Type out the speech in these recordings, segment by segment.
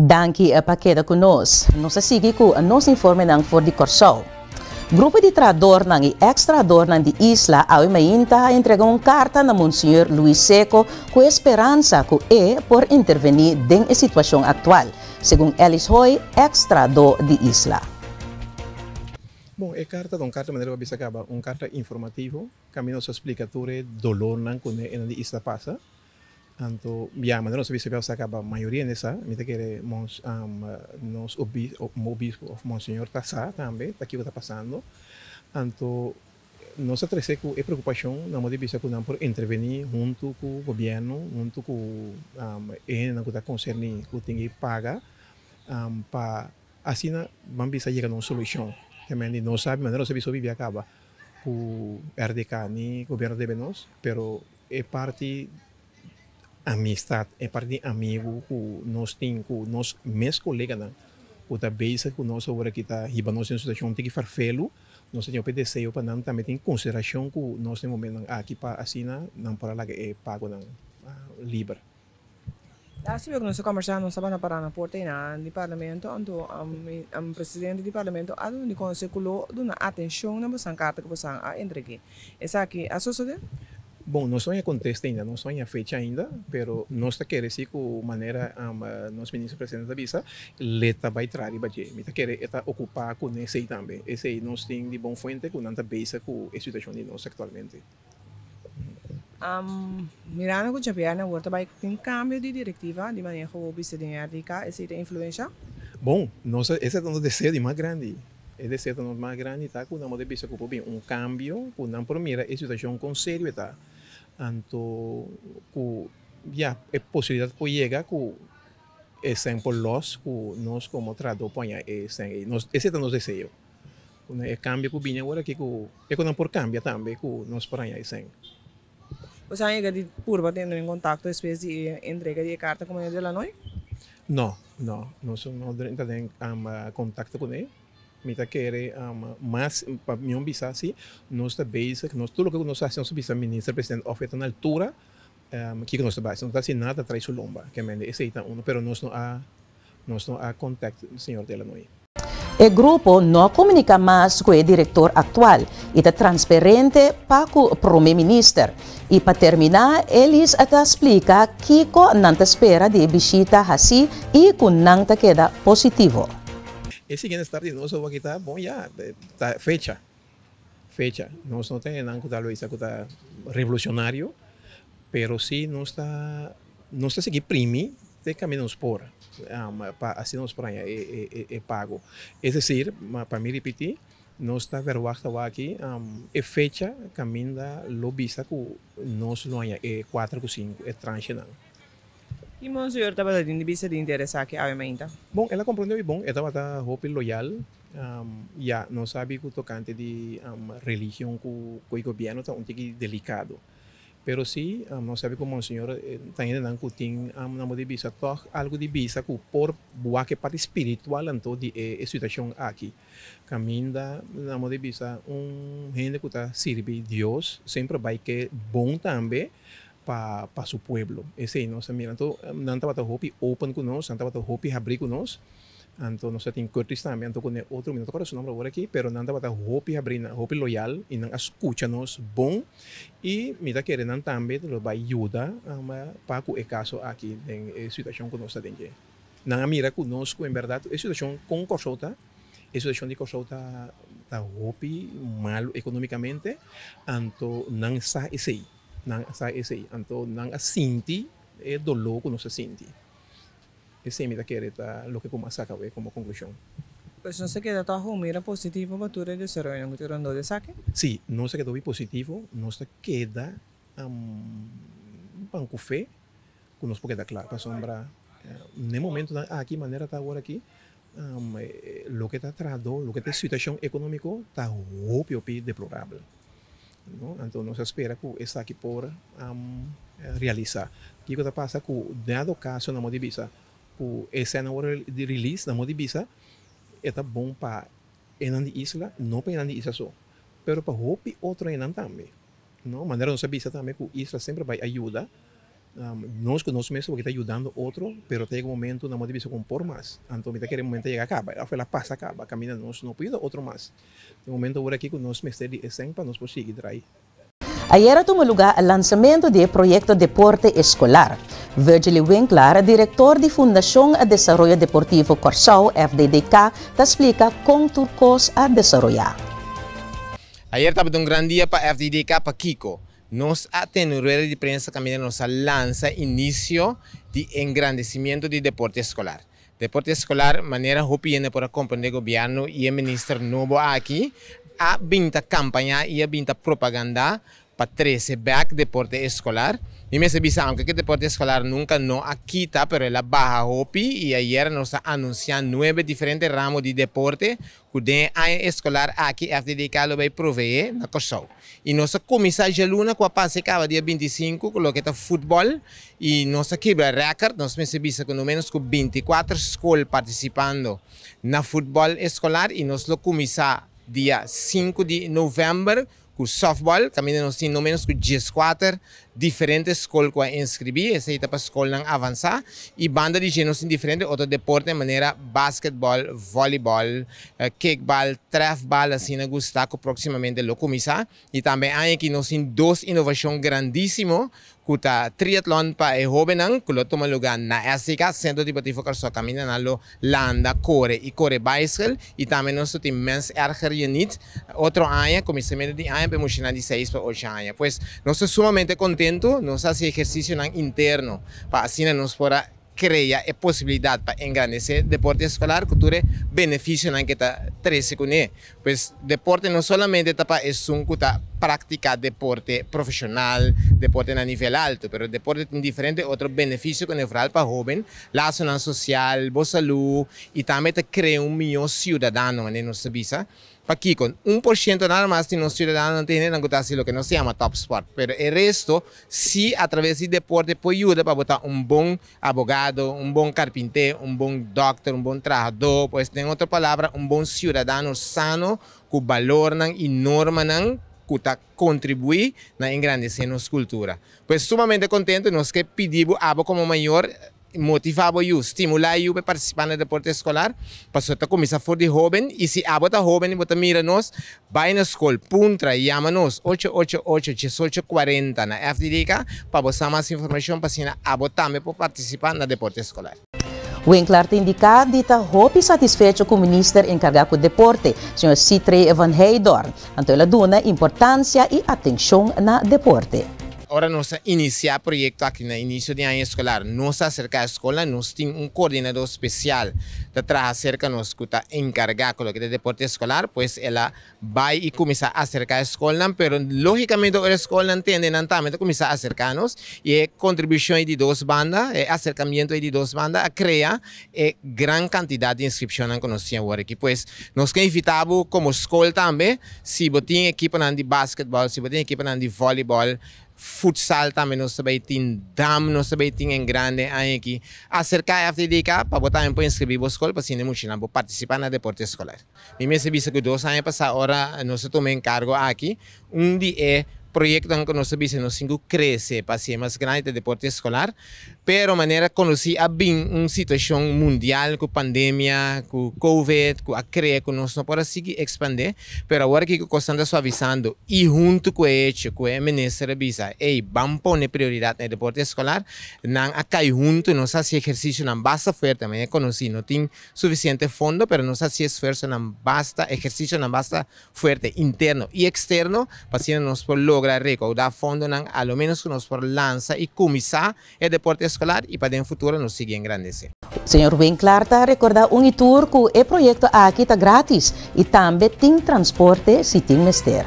Danki pa keda ku nos. Nos ta sigui ku nos informenan for di Kòrsou. Grupo di trahadornan i eks trahadornan di Isla awe mainta a entrega un karta na Monseñor Luis Secco ku e speransa ku e por intervení den e situashon aktual, segun Ellis Hoy, eks trahadó di Isla. Bon, e karta ta un karta manera bo a bisa kaba, un karta informativo, kaminda nos a splika tur e dolornan ku e nan di Isla pasa. Anto ya manera nos a bisa bia sa kaba mayoria hende sa, mi ta kere mons nos obispo of monseñor ta sa tambe ta kiko ta pasando. Anto nos a trese ku e preokupashon nan bo di bisa ku nan por interveni huntu ku gobièrnu, huntu ku e hendenan ku ta konserní ku tin ke paga pa asina ban bisa yega na un solushon. Kementi nos sabi manera nos a bisa hopi bia kaba ku RDK ni gobièrnu debe nos pero E parti amistad, e parti di amigu ku nos tin ku nos mes koleganan ku ta bezig ku nos awor aki ta hiba nos den un situashon tiki farfelu, nos ta tin hopi deseo pa nan tambe tin konsiderashon ku nos den momentonan aki pa asina nan por a laga e pagonan liber. Laatste week nos a combersa nos tabata para na porta einan di parlamento anto presidente di parlamento a duna di conoce cu lo duna atencion na bosan carta cu bosan a entregue. Esaki a sosode? Bon, nos no haña contesta ainda, nos no haña fecha ainda, pero nos ta kere si cu manera nos minister presidente ta bisa, le ta bay traha riba dje. Mi ta kere e ta ocupa cu nesey tambe. Esey nos tin di bon fuente cu nan ta bezig cu e situacion di nos actualmente. Mirando ku djabièrnè awor ta bai tin kambio di direktiva di maneho bisa den RDK, esei ta influensha? Bon, nos a, esei ta nos deseo di mas grandi. E deseo ta nos mas grandi ta ku nan bo ta bisa ku por bin un kambio, ku nan por mira e situashon kon serio e ta. Anto ku ya e posibilidat por yega ku e sèn por lòs ku nos komo trahadó por haña e sèn ei. Nos, esei ta nos deseo. Ku e kambio ku bini awor aki ku e ku nan por kambia tambe ku nos por haña esei. Bo sa yega di purba tene den kontakto despues di e entrega di e karta ku meneer Delanoy? No, no. Nos no drenta den kontakto kuné. Mi ta kere mas pa mi un bisa si nos ta bezig, nos tur loke ku nos hasi nos ta bisa minister presidente òf e ta na altura kiko nos ta bai. Si nos ta hasi nada ta trai su lomba. Kemende esei ta uno pero nos no a nos no a kontakt señor Delanoy. E grupo no a komuniká mas ku e direktor aktual i ta transperente pa ku Prome Minister. I pa terminá Elis a ta splika kiko nan ta spera di e bishita hasí i ku nan ta keda positivo. E siguiente stap di nos awor aki ta, bon ya, ta fecha. Fecha. Nos no ta hendenan ku ta lo bisa ku ta revolucionario, pero si nos ta nos ta sigui primi te kaminda nos por pa asina nos por haña e pago. Es decir, pa mi ripití, nos ta verwagt awaki e fecha kaminda lo bisa ku nos lo haña e kuater ku sinku, e tranchenan. Ki Monseñor tabata tin di bisa di interes aki awe mainta? Bon, el a komprondé hopi bon. E tabata hopi loyal. Ya, nos sabi ku tokante di religion ku e gobièrnu ta un tiki delikado. Pero si, nos sabi ku Monseñor ta hendenan ku tin nan bo di bisa tòg algu di bisa ku por wak e parti spiritual anto di e situashon aki. Kaminda nan bo di bisa un hende ku ta sirbi Dios semper bai ke bon tambe pa pa su pueblo. Esei nos a mira. Anto nan tabata hopi open ku nos, nan tabata hopi habrí ku nos. Anto nos a tin Curtis tambe, anto ku ne otro, mi no ta kòrda su nòmber awor aki, pero nan tabata hopi habrí, hopi loyal i nan a skucha nos bon i mi ta kere nan tambe lo bai yuda pa ku e kaso aki den e situashon ku nos ta den dje. Nan a mira ku nos ku en bèrdat e situashon kon Kòrsou ta, e situashon di Kòrsou ta ta hopi malu ekonómikamente, anto nan sa esei. Nan a sa esei, anto nan a sinti e doló ku nos a sinti. Esei mi ta kere ta loke ku mi a saka awe komo konklushon. Pues nos ta keda tòg un mira positivo pa tur e desaroyonan ku ta rondó di esaki? Sí, nos ta keda hopi positivo. Nos ta keda pan ku fe ku nos por keda kla. Pasobra n'e momentonan aki, manera ta awor aki, Loke ta trahadó, loke ta e situashon ekonómiko ta hopi hopi deplorabel. Anto nos a spera ku esaki por realisá. Kiko ta pasa ku dado kaso nan modi bisa ku e sèn a wòrdu di release, nan modi bisa e ta bon pa enan di isla, no pa enan di isla so, pero pa hopi otro enan tambe. Manera nos a bisa tambe ku isla semper bai a yuda. Nos ku nos mes ta yudando otro, pero ta yega un momento nan a bisa ku por mas. Anto mi ta kere momento a yega kaba, òf el a pasa kaba, kaminda nos no por yuda otro mas. E momento awor aki ku nos mester di e sèn pa nos por sigui drai. Ayera a tuma lugá lansamentu di e proyekto Deporte Eskolar. Virgily Winkler, direktor di Fundashon Desaroyo Deportivo Kòrsou, FDDK, ta splika kon tur kos a desaroyá. Ayera tabata un gran dia pa FDDK pakiko. Nos a tene rueda di prensa kaminda nos a lansa inisio di engrandesimentu di deporte eskolar. Deporte eskolar, manera hopi hende por a komprendé gobièrnu i e minister nobo aki a bin ta kampañá i a bin ta propagandá pa trese bèk deporte eskolar. Mi mester bisa aunke ku deporte eskolar nunka no a kita pero el a baha hopi i ayera nos a anunsiá nuebe diferente ramo di deporte ku den e aña eskolar aki FDDK lo bai proveé na Kòrsou. I nos a kuminsá djaluna ku a pasa e kaba dia 25 ku loke ta futbòl i nos a kibra rèkòrt, nos mester bisa ku no ménos ku 24 skol partisipando na futbòl eskolar i nos lo kuminsá dia 5 di novèmber ku sòftbòl, kaminda nos tin no ménos ku 14 diferente skol ku a inskribí, esei ta pa skolnan avansá i banda di dje nos tin diferente otro deporte manera basketbòl, vòlibòl, kickbal, trèfbal asina gusta ku próksimamente lo kuminsá i tambe aña aki nos tin dos inovashon grandísimo ku ta triatlon pa e hóbennan ku lo tuma lugá na SDK, Sentro Deportivo Kòrsou, kaminda nan lo landa, kore i kore baiskel i tambe nos lo tin Mens Erger Je Niet otro aña, kuminsamentu di aña pa e muchanan di seis pa ocho aña. Pues nos ta sumamente kontentu, nos a hasi ehersisionan interno pa asina nos por a krea e posibilidat pa engrandesé deporte eskolar ku tur e benefisionan ke ta trese kuné. Pues deporte no solamente ta pa esun ku ta praktiká deporte profeshonal, deporte na nivel altu, pero deporte tin diferente otro benefisio kuné, foral pa hóben, lasonan sosial, bo salú i tambe ta krea un mihó siudadano, manera nos ta bisa. Pakiko? 1% nada mas di nos siudadanonan ta hendenan ku ta hasi loke nos ta yama topsport, pero e resto si atraves di deporte por yuda pa bo ta un bon abogado, un bon karpinté, un bon dòkter, un bon trahadó, pues den otro palabra un bon siudadano sano ku balornan i normanan ku ta kontribuí na engrandesé nos kultura. Pues sumamente kontentu, nos ke pidi bo abo komo mayor Motivá bo yu, stimulá e yu pa e partisipá na deporte eskolar, pasobra ta kuminsá for di hóben i si abo ta hóben i bo ta mira nos, bai na skol, puntra, yama nos ocho ocho ocho diesocho kuarenta na FDDK pa bo sa mas informashon pa asina abo tambe por partisipá na deporte eskolar. Winkler ta indiká di ta hopi satisfecho ku minister enkargá ku deporte, señor Sithree van Heydoorn. Anto el a duna importansia i atenshon na deporte. Ora nos a inisiá proyekto aki na inisio di aña eskolar, nos a aserká e skolnan, nos tin un koordinadó spesial ta traha serka nos ku ta enkargá ku loke ta deporte eskolar, pues el a bai i kuminsá aserká e skolnan, pero lógikamente ora e skolnan tende nan tambe ta kuminsá aserká nos i e kontribushon ei di dos banda, e aserkamiento ei di dos banda a krea e gran kantidat di inskripshonnan ku nos tin awor aki. Pues nos ke invitá bo komo skol tambe, si bo tin ekiponan di basketbòl, si bo tin ekiponan di vòlibòl, futsal tambe nos ta bai tin, dam nos ta bai tin en grande aña aki. Aserká FDDK pa bo tambe por inskribí bo skol pa asina e muchanan por partisipá na deporte eskolar. Mi mester bisa ku dos aña pasá ora nos a tuma e enkargo aki, un di e proyektonan ku nos a bisa nos tin ku krese pa hasié mas grandi ta deporte eskolar. Pero manera konosí a bin un situashon mundial ku pandemia, ku covid ku a krea ku nos no por a sigui ekspandé. Pero awor aki ku kosnan ta suavisando i huntu ku e hecho ku e minister a bisa ey ban pone prioridat na e deporte eskolar, nan a kai huntu, nos a hasi ehersisionan basta fuerte. Manera konosí no tin sufisiente fondo pero nos a hasi esfuersonan basta, ehersisionan basta fuerte interno i eksterno pa asina nos por logra rekoudá fondonan a lo menos ku nos por lansa i kuminsá e deporte eskolar i pa den futuro nos sigui engrandesé. Señor Winklaar ta rekordá un i tur ku e proyekto aki ta gratis i tambe tin transporte si tin mester.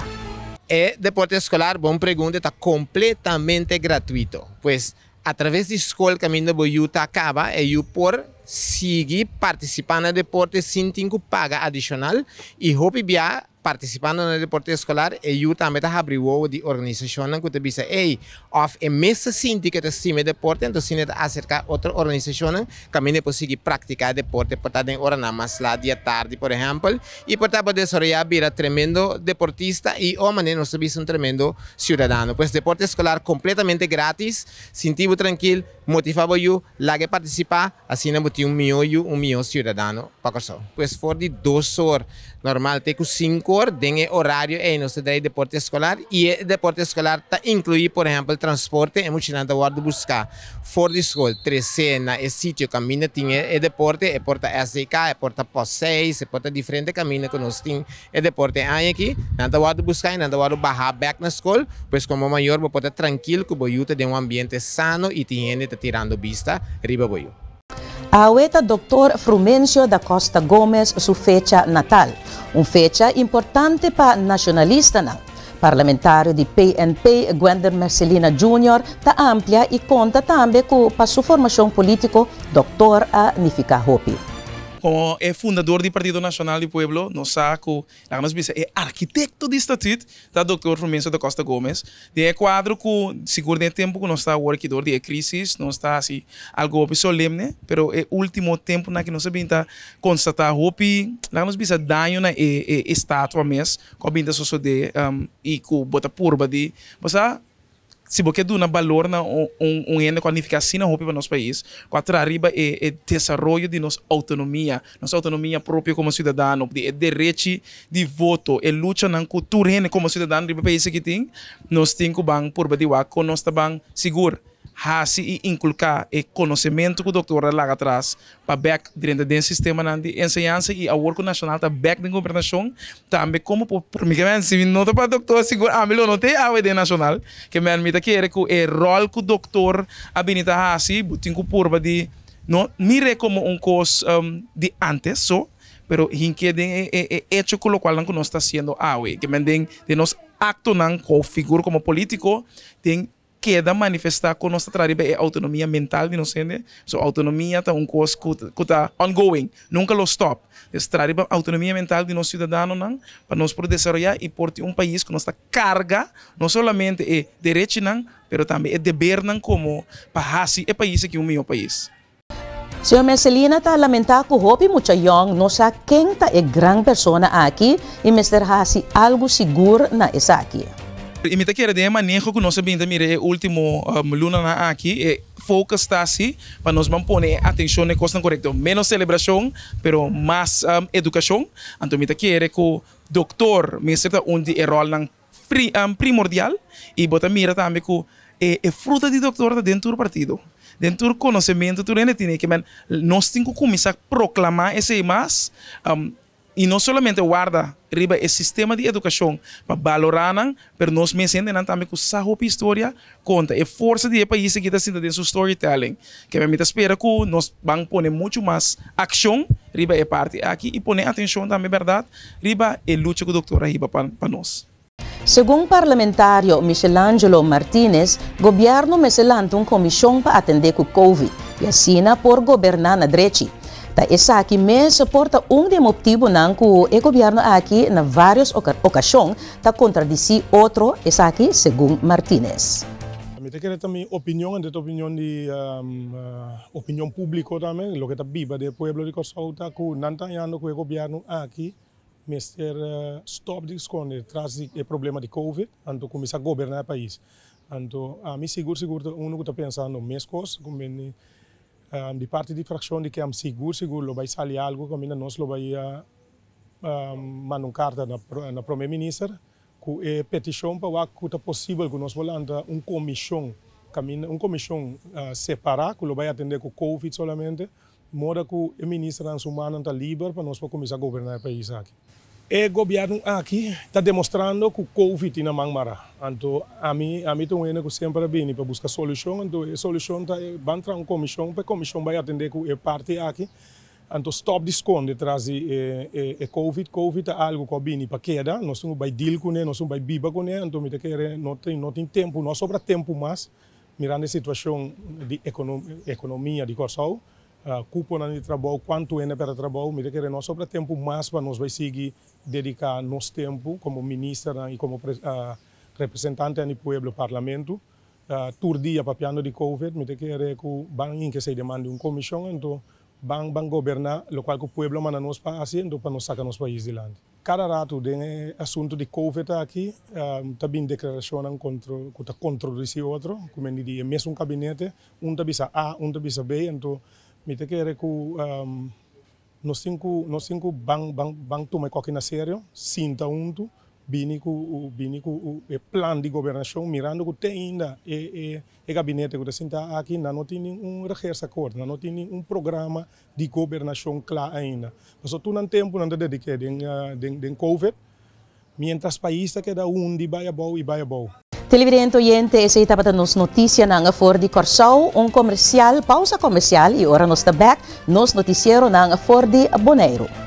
E deporte eskolar, bon pregunta, ta kompletamente gratuito. Pues Atraves di skol kaminda bo yu ta kaba, e yu por sigui partisipá na deporte sin tin ku paga adishonal i hopi bia partisipando na deporte eskolar, e yu tambe ta habri wowo di organisashonnan ku ta bisa ei, òf e mes ta sinti ku e ta stima e deporte, anto asina e ta aserká otro organisashonnan kaminda e por sigui praktiká deporte, por ta den oranan mas lat di atardi por ehèmpel, i por ta por desaroyá bira tremendo deportista i o manera nos ta bisa un tremendo siudadano. Pues deporte eskolar kompletamente grátis, sinti bo trankil, motivá bo yu, laga e partisipá. Asina bo tin un mihó yu, un mihó siudadano pa Kòrsou. Pues for di dos or normal te ku sinku or, den e orario ei nos ta drai deporte eskolar i e deporte eskolar ta inkluí por ehèmpel transporte, e muchanan ta wòrdu buská for di skol tresé na e sitio kaminda tin e deporte, e por ta SDK, e por ta Pòst seis, e por ta diferente kaminda ku nos tin e deporte. E aña aki nan ta wòrdu buská i nan ta wòrdu bahá bèk na skol, pues komo mayor bo por ta trankil ku bo yu ta den un ambiente sano i tin hende ta tirando bista riba bo yu. Awe ta Doktor Frumencio da Costa Gomez su fecha natal, un fecha importante pa nacionalistanan. Parlamentario di PNP Gwender Mercelina Junior ta amplia y conta tambe cu pa su formacion politico Doktor a nifica hopi. Komo e fundador di Partido Nashonal di Pueblo, nos sa ku, laga nos bisa, e arkitekto di Statuut ta Doktor Frumencio da Costa Gomez. Den e kuadro ku, sigur den e tempu ku nos ta awor aki dor di e krísis, nos ta hasi algu hopi solemne, pero e último tempunan aki nos a bin ta konstatá hopi, laga nos bisa, daño na e e estatua mes ku a bin ta sosodé i ku bo ta purba di, bo sa, Si bo ke duna balor na un hende ku a nifiká asina hopi pa nos pais, ku a traha riba e e desaroyo di nos outonomia, nos outonomia propio komo siudadano, di e derechi di voto, e luchanan ku tur hende komo siudadano riba e pais aki tin, nos tin ku ban purba di wak kon nos ta ban sigur hasi i inkulká e konosementu ku doktor a laga atras pa bek drenta den sistemanan di enseñansa y awor cu Nacional ta bek den gobernacion tambe como por Mi ke men si mi no ta pa doctor sigur ami lo no ta e awe den Nacional ke men mi ta kere cu e rol cu doctor a bini ta haci bo tin cu purba di no mire como un cos di antes so pero hinke den e hecho cu locualnan cu nos ta haciendo awe ke men den nos actonan como figura como politico den keda manifestá kon nos ta traha riba e outonomia mental di nos hende. So outonomia ta un kos ku ku ta ongoing, nunka lo stòp. Des traha riba outonomia mental di nos siudadanonan pa nos por desaroyá i por tin un pais ku nos ta karga no solamente e derechinan pero tambe e debernan komo pa hasi e pais aki un mihó pais. Señor Mercelina ta lamentá ku hopi mucha yòn no sa ken ta e gran persona aki i mester hasi algu sigur na esaki. I mi ta kere den e maneho ku nos a bin ta mira e último lunanan aki, e focus ta si pa nos ban pone e atenshon na e kosnan korekto. Ménos selebrashon, pero mas edukashon. Anto mi ta kere ku doktor mester ta un di e ròlnan primordial y bo ta mira tambe cu e fruta di doctor ta den tur partido, den tur conocemento tur hende tene ke men nos tin cu cuminsa proclama esey mas y no solamente warda riba e sistema di educacion pa balora nan pero nos mes hendenan tambe cu sa hopi historia Konta e forsa di e pais aki ta sinta den su storytelling. Keme mi ta spera ku nos ban pone muchu mas akshon riba e parti aki i pone atenshon tambe bèrdat riba e lucha ku doktor a hiba pa nos. Segun parlamentario Michelangelo Martinez, gobièrnu mester lanta un komishon pa atendé ku Covid i asina por goberná na drechi. Ta esaki mes por ta un di e motibunan ku e gobièrnu aki na vários okashon ta kontradisí otro, esaki segun Martinez. Mi ta kere ta mi opinion, anto ta opinion di opinion públiko tambe, loke ta biba den e pueblo di Kòrsou ta ku nan ta hañando ku e gobièrnu aki mester stòp di skonde tras di e problema di covid, anto kuminsá goberná e pais. Anto ami sigur sigur ta unu ku ta pensando meskos, ku mi di parti di frakshon di KEM sigur sigur lo bai sali algu kaminda nos lo bai manda un karta na Prome Minister ku e petishon pa wak ku ta posibel ku nos por lanta un komishon kaminda un komishon separá ku lo bai atendé ku Covid solamente moda ku e ministernan su mannan ta liber pa nos por kuminsá goberná e pais aki. E gobièrnu aki ta demostrando ku Covid tin na man mará. Anto ami ami ta un hende ku semper a bini pa buska solushon anto e solushon ta ban traha un komishon pa e komishon bai atendé ku e parti aki. Anto stop di skonde tras di e covid. Covid ta algu ku a bini pa keda. Nos tin ku bai deal kuné, nos tin ku bai biba kuné. Anto mi ta kere no tin no tin tempu, no a sobra tempu mas mirando e situashon di ekonomia di Kòrsou. Kuponan di trabou, kuantu hende pèrdè trabou, mi ta kere no a sobra tempu mas pa nos bai sigui dediká nos tempu komo ministernan i komo representantenan di pueblo, parlamento, tur dia papiando di covid, mi ta kere ku ban hinka esei den man di un komishon, anto ban ban goberná lokual ku pueblo a manda nos pa hasi, anto pa nos saka nos pais dilanti. Kada ratu den e asuntu di covid aki ta bin deklarashonnan ku ta kontrodisí otro, ku men di di e mesun kabinete, un ta bisa A, un ta bisa B, anto mi ta kere ku nos tin ku nos tin ku ban ban ban tuma e koki na serio, sinta huntu, bini ku bini ku e plan di gobernashon mirando ku te ainda e e e gabinete ku ta sinta aki nan no tin ningun regeersakkoord, nan no tin ningun programa di gobernashon kla ainda. Pasobra tur nan tempu nan ta dediké den den den covid, mientras pais ta keda hundi bai abou i bai abou. Televidente oyente, esei tabata nos noticianan for di Kòrsou. Un comercial, pausa comercial y ora nos ta bek, nos noticieronan for di Boneiru.